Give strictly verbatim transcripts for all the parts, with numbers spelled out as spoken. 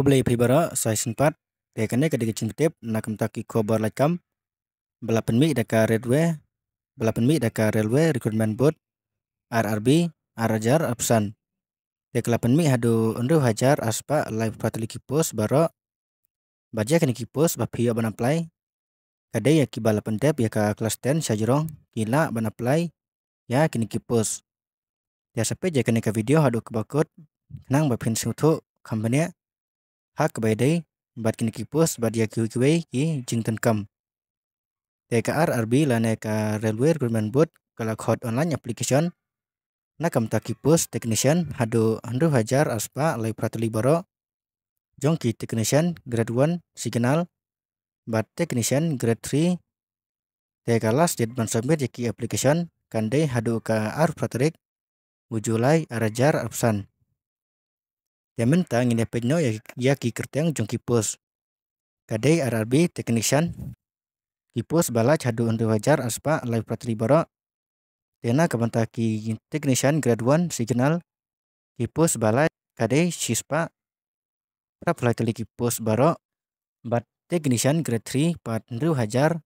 Khublei phi baroh, sa shisien pat. Te kane ka dei ka jingtip na ka bynta ki khubor laitkam ba la pynmih da ka Railway, ba la pynmih da ka Railway Recruitment Board, R R B, ar hajar arphew san. Te ka la pynmih haduh hynriew hajar ar spah laiphew phra tylli ki post baroh. Bad ïa kine ki post ba phi ïoh ban apply, ka dei ïa ki ba la pyndep ïa ka klas ten shajrong ki lah ban apply ïa kine ki post. Te sa peit ïa kane ka video haduh kaba kut khnang ba phin sngewthuh kham bniah ha kaba ïadei bad kine ki post bad ïa kiwei kiwei ki jingdonkam. Te ka R R B lane ka Railway Recruitment Board ka la khot online application na ka bynta ki post technician haduh hynriew hajar ar spah laiphew phra tylli baroh, jong ki technician grade one signal bad technician grade three. Te ka last date ban submit ïa ki application kan dei haduh ka arphew phra tarik u July ar hajar arphew san. Te mynta ngin ïa peit noh ïa, ïa ki kyrteng jong ki post. Ka dei R R B technician, ki post ba lait haduh hynriew hajar ar spah laiphew phra tylli baroh. Te na ka bynta ki technician grade one signal, ki post ba lait ka dei shispah phra phew lai tylli ki post baroh. Bad technician grade three pat hynriew hajar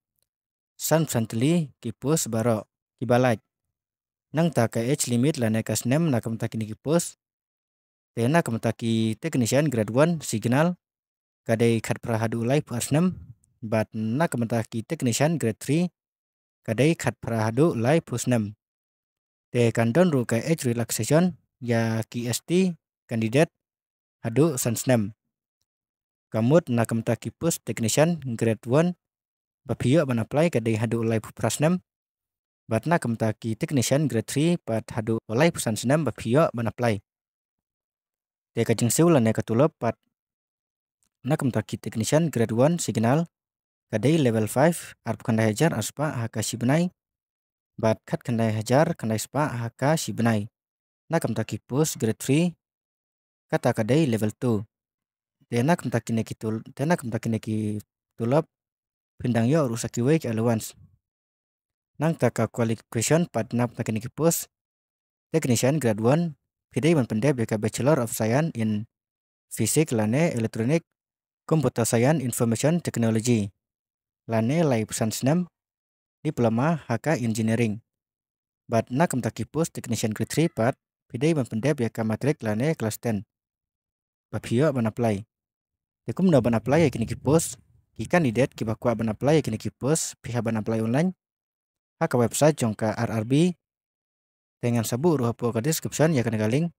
sanphew san tylli ki post baroh ki ba lait. Nangta ka age limit lane ka snem na ka bynta kine ki post, te na ka bynta ki technician grade one signal ka dei khatphra haduh laiphew ar snem. Bad na ka bynta ki technician grade three ka dei khatphra haduh laiphew snem. Te kan don ruh ka age relaxation ïa ki S T candidate haduh san snem. Ka mut na ka bynta ki post technician grade one ba phi ïoh ban apply ka dei haduh laiphew phra snem. Bad na ka bynta ki technician grade three pat haduh laiphew san snem ba phi ïoh ban apply. Te ka jingsiew lane ka tulop pat na ka bynta ki technician grade one signal ka dei level five, arphew khyndai hajar ar spah ha ka shi bnai bad khatkhyndai hajar khyndai spah ha ka shi bnai. Na ka bynta ki post grade three kata ka dei level two. Te na ka bynta kine ki tul-, te na ka bynta kine ki tulop phin dang ïoh ruh sa kiwei ki allowance. Nangta ka qualification pat na ka bynta kine ki post technician grade one, phi dei ban pyndep ïa ka Bachelor of Science in Physics lane Electronic, Computer Science, Information Technology lane laiphew san snem, diploma ha ka engineering. Bad na ka bynta ki post technician grade three pat, phi dei ban pyndep ïa ka matric lane klas ten ba phi ïoh ban apply. Te kumno ban apply ïa kine ki post? Ki candidate kiba kwah ban apply ïa kine ki post, phi hap ban apply online ha ka website jong ka R R B. Te ngan sa buh ruh hapoh ka description ïa kane ka link.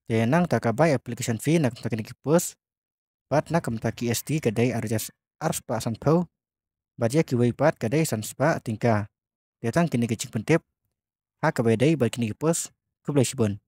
Te nangta ka bai application fee na ka bynta kine ki post pat na ka bynta ki S T ka dei ar hajar ar spah sanphew, bad ïa kiwei pat ka dei san spah tyngka. Te tang kine ki jingpyntip ha kaba ïadei bad kine ki post. Khublei shibun.